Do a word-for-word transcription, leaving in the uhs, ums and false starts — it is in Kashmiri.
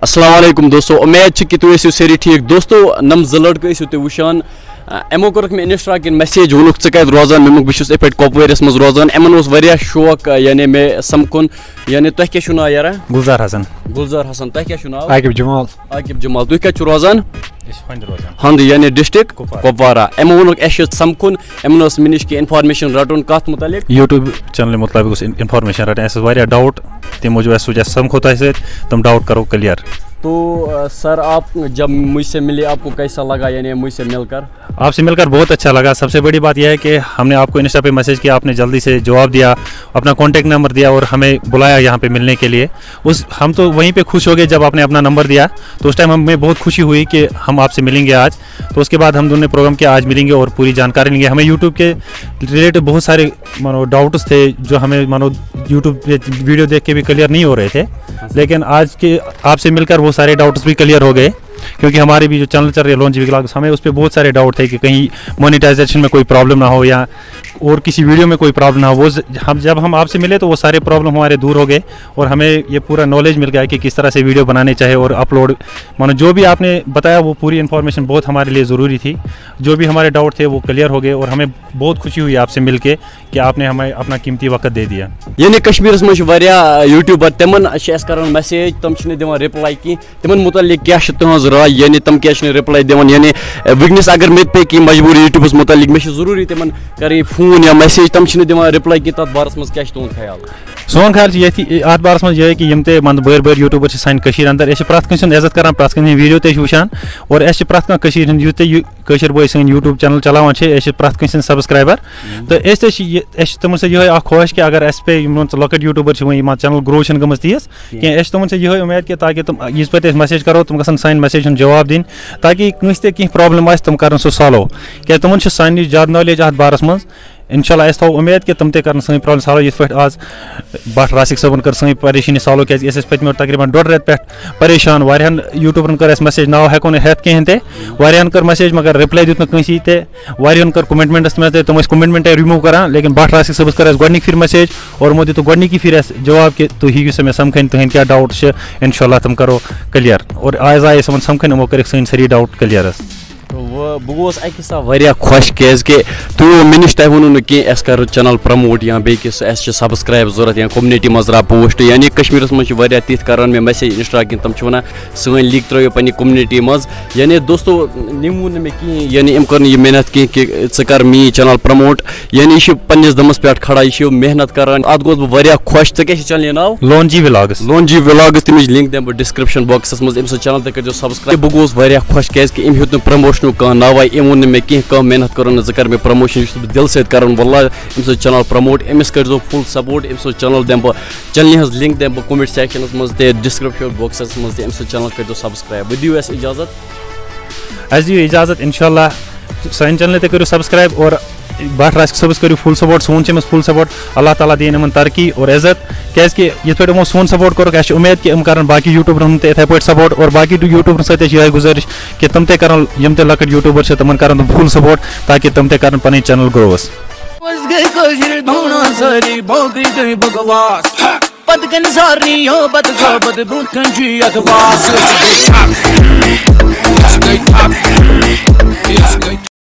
السلام علیکم دوستو، امید چھِ کہِ تُہۍ ٲسِو سٲری ٹھیٖک۔ دوستو، نم زٕ لڑکہٕ ٲسِو تُہۍ وٕچھان، اَ، یِمو کوٚرُکھ مےٚ Insta کِنۍ message، ووٚنُکھ، "ژٕ کَتہِ روزان؟" مےٚ ووٚنُکھ، "بہٕ چھُس یِتھ پٲٹھۍ کۄپوٲرِس منٛز روزان۔" یِمَن اوس واریاہ شوق، اَ، یعنی مےٚ سَمکھُن۔ یعنی تۄہہِ کیٛاہ چھُو ناو یارا؟ گُلزار حسن۔ گُلزار حسن۔ تۄہہِ کیٛاہ چھُو ناو؟ عاقب جمال۔ عاقب جمال۔ تُہۍ کَتہِ چھُو روزان؟ أسۍ چھِ ہۄندِ روزان۔ ہۄندِ، یعنی ڈسٹرکٹ کُپوارہ۔ کُپوارہ۔ یِمو ووٚنُکھ، اَسہِ چھُ سَمکھُن۔ یِمَن ٲس مےٚ نِش کینٛہہ information رَٹُن۔ کَتھ مُتعلِق؟ YouTube channel مُطلق اوس in-، information رَٹٕنۍ۔ اَسہِ ٲس واریاہ doubt، تَمہِ موٗجوٗب اَسہِ سوٗنٛچ، اَسہِ سَمکھو تۄہہِ سۭتۍ، تِم doubt کَرو clear۔ تو، آ، سر، آپ جب مجھ سے ملے، آپ کو کیسا لگا، یعنی مجھ سے مل کر؟ آپ سے ملکر بہت اچھا لگا۔ سب سے بڑی بات یہ ہے کہ ہم نے آپ کو Insta پہ message کیا، آپ نے جلدی سے جواب دیا، اپنا contact number دیا اور ہمیں بلایا یہاں پہ ملنے کے لیے۔ اس، ہم تو وہیں پہ خوش ہو گئے جب آپ نے اپنا نمبر دیا، تو اس ٹائم ہمیں بہت خوشی ہوئی کہ ہم آپ سے ملیں گے آج۔ تو اس کے بعد ہم دونوں نے پروگرام کیا، آج ملیں گے اور پوری جانکاری لیں گے۔ ہمیں YouTube کے ریلیٹڈ بہت سارے، مانو، ڈاؤٹس تھے جو ہمیں، مانو، YouTube پہ ویڈیو دیکھ کے بھی کلیئر نہیں ہو رہے تھے، لیکن آج کے آپ سے ملکر وہ سارے ڈاؤٹس بھی کلیئر ہو گئے، کیونکہ ہمارے بھی جو چینل چل رہے ہیں لون جی ولاگس، ہمیں اس پہ بہت سارے ڈاؤٹ تھے کہ کہیں مونیٹائزیشن میں کوئی پرابلم نہ ہو یا اور کسی ویڈیو میں کوئی پرابلم نہ ہو۔ وہ ز-، ہم، جب ہم آپ سے ملے تو وہ سارے پرابلم ہمارے دور ہو گئے اور ہمیں یہ پورا نالج مل گیا کہ کس طرح سے ویڈیو بنانے چاہے اور اپلوڈ، مانو، جو بھی آپ نے بتایا وہ پوری انفارمیشن بہت ہمارے لیے ضروری تھی۔ جو بھی ہمارے ڈاؤٹ تھے وہ کلیئر ہو گئے اور ہمیں بہت خوشی ہوئی آپ سے مل کے کہ آپ نے ہمیں اپنا قیمتی وقت دے دیا۔ یعنی کشمیرس منٛز چھِ واریاہ YouTuber، تِمن چھِ أسۍ کران message، تِم چھِنہٕ دِوان reply کینٛہہ۔ تِمن مُتعلِق کیٛاہ چھِ تُہٕنٛز راے؟ یعنی تِم کیٛازِ چھِنہٕ reply دِوان؟ یعنی، اے، وٕنکیٚنَس اگر مےٚ تہِ پیٚیہِ کینٛہہ مجبوٗری YouTubeس مُتعلِق، مےٚ چھِ ضروٗری تِمن کرٕنۍ فون یا message، تِم چھِنہٕ دِوان reply کینٛہہ۔ تَتھ بارس منٛز کیٛاہ چھُ تُہُنٛد خیال؟ سون خیال چھُ ییٚتھی، اَتھ بارس منٛز یِہوٚے کہِ یِم تہِ، مطلب، بٔڑۍ بٔڑۍ YouTuber چھِ سانہِ کٔشیٖرِ اندر، أسۍ چھِ پرٛٮ۪تھ کٲنٛسہِ ہُنٛد عزت کران، پرٛٮ۪تھ کٲنٛسہِ ہٕنٛدۍ ویٖڈیو تہِ أسۍ وٕچھان، اور اَسہِ چھِ پرٛٮ۪تھ کانٛہہ کٔشیٖرِ ہُنٛد یُس تہِ یہِ کٲشِر بوے سٲنۍ YouTube channel چلاوان چھِ، أسۍ چھِ پرٛٮ۪تھ کٲنٛسہِ ہٕنٛدۍ subscriber۔ تہٕ أسۍ تہِ چھِ یہِ، أسۍ چھِ تِمن سۭتۍ یِہوٚے اکھ خواہش کہِ اگر اَسہِ پے، یِم لۄکٕٹۍ YouTuber چھِ وۄنۍ، یِم channel grow چھِنہٕ گٔمٕژ تیٖژ کینٛہہ، أسۍ چھِ تِمن سۭتۍ یِہوٚے اُمید کہِ تاکہِ تِم، یِژھ پٲٹھۍ أسۍ message کرو، تِم گژھن سانہِ message ہُنٛد جواب دِنۍ، تاکہِ کٲنٛسہِ تہِ کینٛہہ problem آسہِ، تِم کرن سُہ solve۔ کیٛازِ تِمن چھِ سانہِ نِش زیادٕ knowledge اَتھ بارس منٛز۔ انشاءاللہ أسۍ تھاوو اُمید کہِ تِم تہِ کرن سٲنۍ problem solve، یِتھ پٲٹھۍ آز بٹ راسِک صٲبن کٔر سٲنۍ پریشٲنی solve، کیٛازِ أسۍ ٲسۍ پٔتمہِ تقریباً ڈۄڈ رٮ۪تہٕ پٮ۪ٹھ پریشان۔ واریاہن YouTuberن کٔر اَسہِ message، ناو ہٮ۪کو نہٕ ہٮ۪تھ کِہیٖنۍ تہِ۔ واریاہن کٔر message مگر reply دیُت نہٕ کٲنٛسی تہِ۔ واریاہن کٔر commitmentس منٛز تہِ، تِم ٲسۍ commitmentے remove کران، لیکن بٹ راسِک صٲبس کٔر اَسہِ گۄڈٕنِکۍ پھِرِ message اور یِمو دیُت گۄڈٕنِکۍ پھِرِ اَسہِ جواب کہِ تُہۍ ہیٚکِو سا مےٚ سمکھٕنۍ، تُہٕنٛدۍ کیٛاہ doubts چھِ، انشاءاللہ تِم کرو clear۔ اور آز آیہِ أسۍ یِمن سمکھٕنۍ، یِمو کٔرِکھ سٲنۍ سٲری doubt clear حظ۔ تہٕ وۄنۍ بہٕ گوس اَکہِ حساب واریاہ خۄش، کیٛازِکہِ تُہۍ مےٚ نِش، تۄہہِ ووٚنوُ نہٕ کینٛہہ اَسہِ کَرو channel promote یا بیٚیہِ کینٛہہ، سُہ اَسہِ چھِ subscribe ضوٚرَتھ یا community منٛز ترٛاو post۔ یعنی کشمیٖرَس منٛز چھِ واریاہ تِتھۍ کَران مےٚ message Insta کِنۍ، تِم چھِ وَنان سٲنۍ link ترٛٲیِو پنٛنہِ community منٛز۔ یعنی دوستو، یِم ووٚن نہٕ مےٚ کِہیٖنۍ، یعنی أمۍ کٔر نہٕ یہِ محنت کینٛہہ کہِ ژٕ کَر میٛٲنۍ channel promote۔ یعنی یہِ چھُ پنٛنِس دَمَس پٮ۪ٹھ کھڑا، یہِ چھُ محنت کَران۔ اَتھ گوس بہٕ واریاہ خۄش۔ ژےٚ کیٛاہ چھِ channel ناو؟ لون جی ولاگس۔ لون جی ولاگس، تَمِچ link دِمہٕ بہٕ description boxس منٛز۔ أمۍ سٕنٛز channel تہِ کٔرۍزیو subscribe۔ بہٕ گوس واریاہ خۄش، کیٛازِکہِ أمۍ ہیوٚت نہٕ promotionُک کانٛہہ ناوَے، أمۍ ووٚن نہٕ مےٚ کینٛہہ، کانٛہہ محنت کٔرٕن نہٕ، ژٕ کَر مےٚ promotion، یہِ چھُس بہٕ دِلہٕ سۭتۍ کَران۔ واللہ أمۍ سٕنٛز channel promote، أمِس کٔرۍزیو full support۔ أمۍ سٕنٛز channel دِمہٕ بہٕ، channelہِ ہٕنٛز link دِمہٕ بہٕ comment sectionس منٛز تہِ، description boxس منٛز تہِ۔ أمۍ سٕنٛز channel کٔرۍزیو subscribe۔ وۄنۍ دِیِو اَسہِ اِجازت۔ اَسہِ دِیِو اِجازت، اِنشاءاللہ سانہِ channelہِ تہِ کٔرِو subscribe اور بٹ راسِک صٲبس کٔرِو full support، سون چھِ أمِس full support۔ اللہ تعالیٰ دِیِن یِمن ترقی اور عزت، کیٛازِکہِ یِتھ پٲٹھۍ یِمو سون support کوٚرُکھ، اَسہِ چھِ اُمید کہِ یِم کرن باقٕے YouTuberن ہُنٛد تہِ یِتھَے پٲٹھۍ support اور باقٕے YouTuberن سۭتۍ تہِ چھِ یِہوٚے گُزٲرِش کہِ تِم تہِ کرن، یِم تہِ لۄکٕٹۍ YouTuber چھِ، تِمن کرن تِم full support تاکہِ تِم تہِ کرن پنٕنۍ channel grow حظ۔ أسۍ گٔے کٲشِر دھونا سٲری، باقٕے گٔے بکواس۔ پتہٕ کَنہِ سارنٕے یو پتہٕ ژاو پتہٕ برٛونٛٹھ کَنہِ چھُ یَتھ واس۔ أسۍ گٔے ٹھپ، أسۍ گٔے ٹھپ، أسۍ گٔے